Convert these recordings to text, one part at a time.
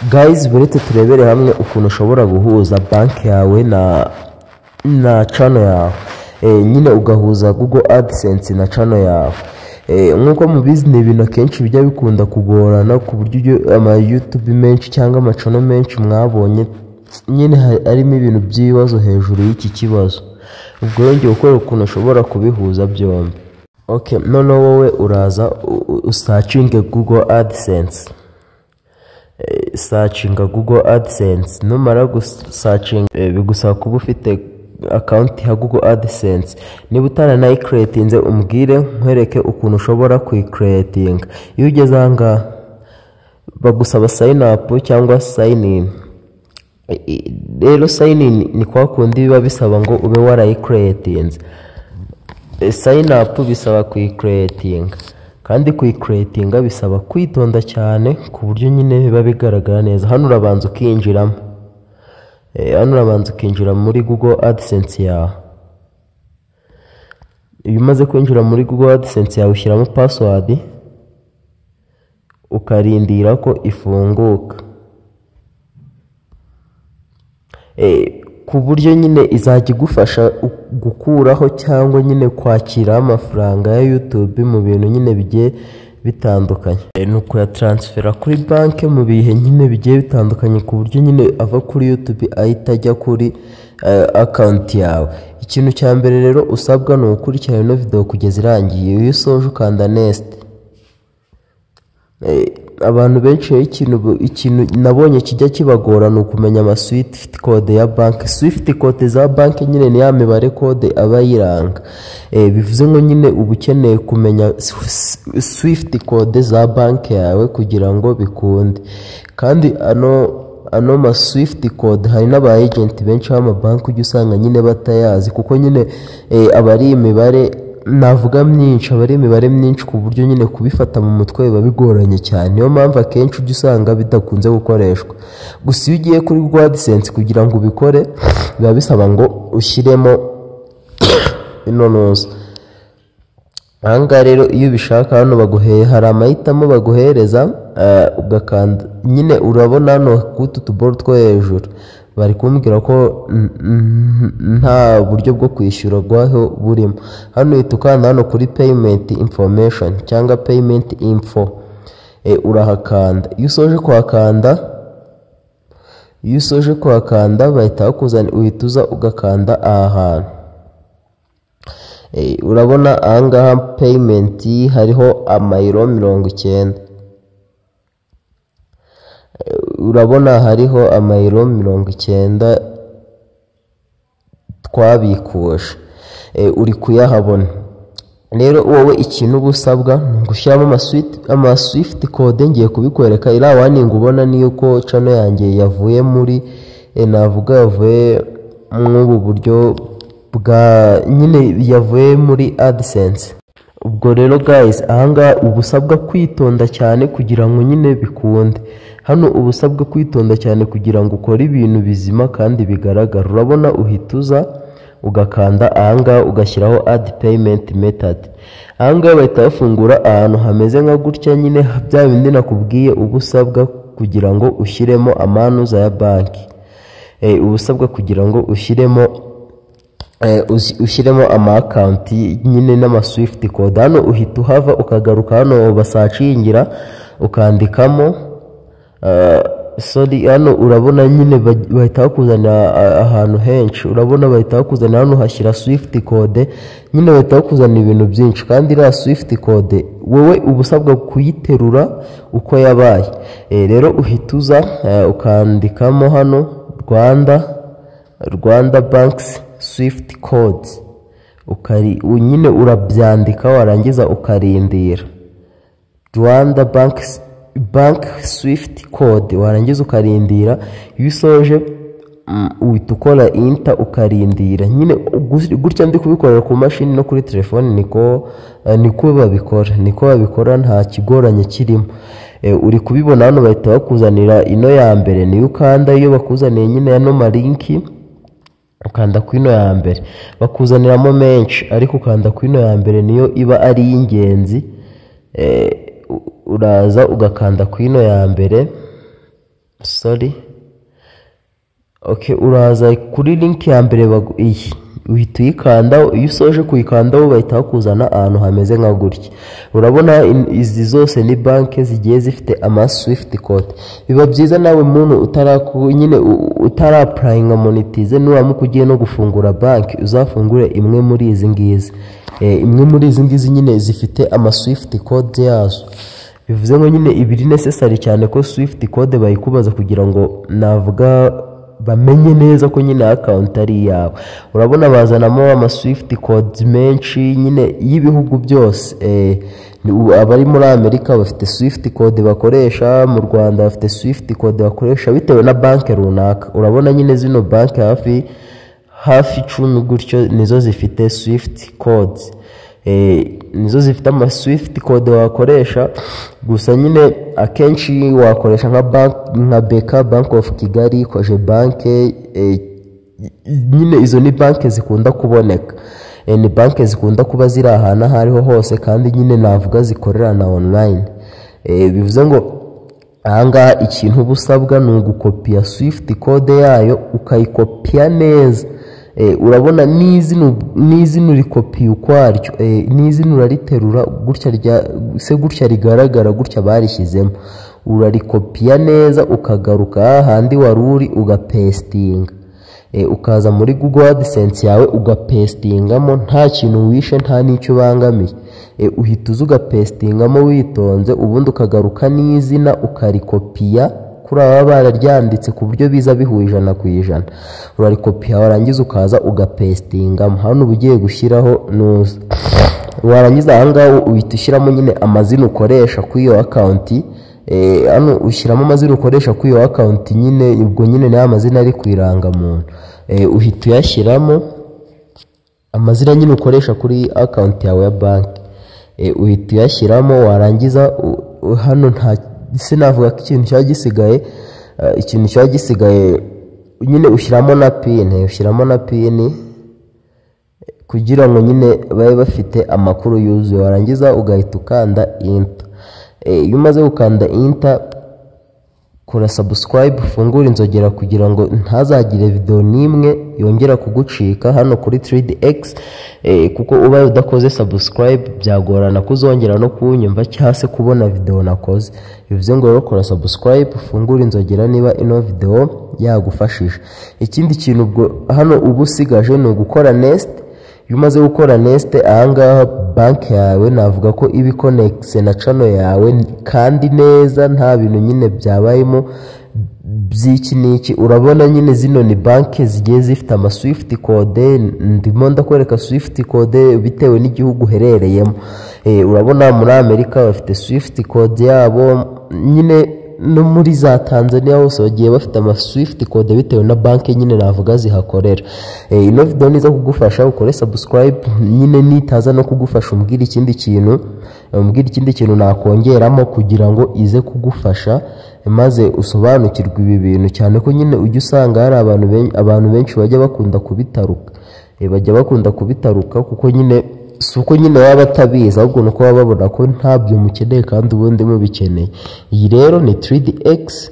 Guys, buretse turebere hamwe ukuntu ushobora guhuza banki yawe na channel yawe, nyine ugahuza Google AdSense na channel yawe. Nk'uko mubizi, ni ibintu akenshi bijya bikunda kugorana, ku buryo ama YouTube menshi cyangwa ama channel menshi mwabonye nyine harimo ibintu by'ibibazo hejuru y'iki kibazo. Ubwo rero ngiye gukora ukuntu ushobora kubihuza byombi. Okay, noneho wowe uraza usearchinge Google AdSense. Searchinga Google AdSense. Numara gusearchinga, bigusaba kuba ufite account ya Google AdSense. Niba utaranayicreatinze, umbwire nkwereke ukuntu ushobora kuyicreatinga. Iyo ugeze aha ngaha, bagusaba sign up cyangwa sign in. Rero sign in ni kwa kundi biba bisaba ngo ube warayicreatinze. Sign up bisaba kuyicreatinga, kandi kuyicreatinga bisaba kwitonda cyane, ku buryo nyine biba bigaragara neza. Hano urabanza ukinjiramo. Hano urabanza ukinjira muri Google AdSense yawe. Iyo umaze kwinjira muri Google AdSense yawe, ushyiramo password, ukarindira ko ifunguka, ku buryo nyine izajya igufasha gukuraho cyangwa nyine kwakira amafaranga ya YouTube mu bintu nyine bigiye bitandukanye. Ni ukuyatransfera kuri banki mu bihe nyine bigiye bitandukanye, ku buryo nyine ava kuri YouTube ahita ajya kuri account yawe. Ikintu cya mbere rero usabwa ni ugukurikirana ino video kugeza irangiye. Iyo usoje, ukanda next. Abantu benshi rero, ikintu nabonye kijya kibagora ni ukumenya ama swift code ya banki. Swift code za banki nyine ni ya mibare, code aba ayiranga. Bivuze ngo nyine uba ukeneye kumenya swift code za banki yawe kugira ngo bikunde. Kandi ano ma swift code, hari n'aba agent benshi b'amabanki ujya usanga nyine batayazi, kuko nyine aba ari imibare navuga myinshi, aba ari imibare myinshi, ku buryo nyine kubifata mu mutwe biba bigoranye cyane. Niyo mpamvu akenshi ujya usanga bidakunze gukoreshwa. Gusa iyo ugiye kuri Google AdSense, kugira ngo ubikore biba bisaba ngo ushyiremo ino nuza. Ahangaha rero, iyo ubishaka, hano baguheye, hari amahitamo baguhereza, ugakanda nyine. Urabona hano k'utu tuboro two hejuru, bari kumbwira ko nta buryo bwo kwishyura rwaho burimo. Hano uhita ukanda hano kuri payment information cyangwa payment info. Urahakanda. Iyo usoje kuhakanda, bahita bakuzana, uhita uza ugakanda aha hantu. Urabona ahangaha payment hariho amayero 90. Urabona hariho amayero 90 twabikuje. Uri kuyahabona. Rero wowe ikintu uba usabwa ni ugushyiramo ama swift code. Ngiye kubikwereka. Iriya warning ubona niyo ko channel yanjye yavuye muri, navuga yavuye mw'ubu buryo bwa nyine, yavuye muri AdSense. Ubwo rero guys, ahangaha uba usabwa kwitonda cyane kugira ngo nyine bikunde. Hano uba usabwa kwitonda cyane kugira ngo ukore ibintu bizima kandi bigaragara. Urabona uhita uza ugakanda ahangaha, ugashyiraho add payment method. Ahangaha bahita bafungura ahantu hameze nka gutya nyine, bya bindi nakubwiye uba usabwa kugira ngo ushyiremo amanuza ya banki. Uba usabwa kugira ngo ushyiremo ama account nyine n'ama swift code. Hano uhita uhava, ukagaruka hano basearchingira, ukandikamo, sorry, hano urabona nyine bahita bakuzanira ahantu henshi. Urabona bahita bakuzanira hano, hashyira swift code nyine, bahita bakuzanira ibintu byinshi. Kandi iriya swift code wowe uba usabwa kuyiterura uko yabaye. Rero uhita uza, ukandikamo hano Rwanda Banks Swift code. Ukari nyine urabyandika, warangiza ukarindira. Rwanda Bank Swift code, warangiza ukarindira. Iyo usoje, uhita ukora enter, ukarindira nyine gutya. Ndi kubikorera ku mashini no kuri telefone, niko babikora, nta kigoranye kirimo. Uri kubibona hano, bahita bakuzanira ino ya mbere, niyo ukanda. Iyo bakuzaniye nyine ano ma link, ukanda ku ino ya mbere. Bakuzaniramo menshi, ariko ukanda ku ino ya mbere, niyo iba ari iy'ingenzi. Uraza ugakanda ku ino ya mbere. Sorry. Okay, uraza kuri link ya mbere, iyi uhita uyikandaho. Iyo usoje kuyikandaho, bahita bakuzana ahantu hameze nka gutya. Urabona izi zose ni banki zigiye zifite ama swift code. Biba byiza nawe muntu utaraku nyine utara-applyinga monetize, nuramuka ugiye no gufungura banki, uzafungure imwe muri izi ngizi, imwe muri izi ngizi nyine zifite ama swift code yazo. Bivuze ngo nyine ibiri necessary cyane ko swift code bayikubaza kugira ngo navuga bamenye neza ko nyine account ari iyawe. Urabona bazanamo ama swift codes menshi nyine y'ibihugu byose. Abari muri Amerika bafite swift code bakoresha, mu Rwanda bafite swift code bakoresha, bitewe na banki runaka. Urabona nyine zino banki hafi 10 gutyo nizo zifite swift codes, nizo zifite ama swift code wakoresha. Gusa nyine akenshi wakoresha nka bank nka BK, Bank of Kigali, Cogebanque. Nyine izo ni banki zikunda kuboneka. Ni banki zikunda kuba ziri ahantu aho ariho hose, kandi nyine navuga zikorera na online. Bivuze ngo ahangaha ikintu uba usabwa ni ugukopiya swift code yayo, ukayikopiya neza. Urabona n'izina urikopiye ukwaryo, n'izina urariterura gutya rya se gutya rigaragara gutya barishyizemo, urarikopiya neza, ukagaruka hahandi wari uri, ugapastinga. Ukaza muri Google AdSense yawe, ugapastingamo nta kintu wishe, nta n'icyo ubangamiye. Uhita uza ugapastingamo witonze, ubundi ukagaruka n'izina ukarikopiya kuri aba bararyanditse ku buryo biza bihuye 100%. Urarikopiya, warangiza ukaza ugapastingamo hano. Uba ugiye gushyiraho nuza, warangiza ahangaha uhita ushyiramo nyine amazina ukoresha kuri iyo account. Hano ushyiramo amazina ukoresha kuri iyo account nyine, ubwo nyine niyo amazina ari ku irangamuntu. Uhita uyashyiramo, amazina nyine ukoresha kuri account yawe ya banki. Uhita uyashyiramo, warangiza hano nta sinavuga ko ikintu cyaba gisigaye. Ikintu cyaba gisigaye nyine ushyiramo na PIN, ushyiramo na PIN kugira ngo nyine babe bafite amakuru yuzuye. Warangiza ugahita ukanda enter. Iyo umaze gukanda enter, kora subscribe, ufungure inzogera kugira ngo ntazagire video n'imwe yongera kugucika hano kuri 3DX, kuko ubaye udakoze subscribe byagorana kuzongera no kunyumva cyangwa se kubona video nakoze. Bivuze ngo rero kora subscribe, ufungure inzogera niba ino video yagufashije. Ikindi kintu ubwo hano uba usigaje ni ugukora next. Iyo umaze gukora next, ahangaha banki yawe navuga ko iba iconnectise na channel yawe kandi neza, nta bintu nyine byabayemo by'iki n'iki. Urabona nyine zino ni banki zigiye zifite ama swift code. Ndimo ndakwereka swift code bitewe n'igihugu uherereyemo. Urabona muri Amerika bafite swift code yabo nyine, no muri za Tanzania hose bagiye bafite ama swift code bitewe na banki nyine navuga zihakorera. Ino video niza kugufasha, ukore subscribe nyine. Nitaza no kugufasha, umbwire ikindi kintu, umbwire ikindi kintu nakongeramo kugira ngo ize kugufasha maze usobanukirwe ibi bintu, cyane ko nyine ujya usanga hari abantu benshi bajya bakunda kubitaruka. Bajya bakunda kubitaruka kuko nyine si uko nyine baba batabizi, ahubwo ni uko baba babona ko ntabyo mukeneye kandi ubundi mubikeneye. Iyi rero ni 3DX.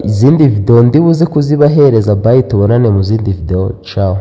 Izindi video ndi buze kuzibahereza. Bye, tubonane mu zindi video. Ciao.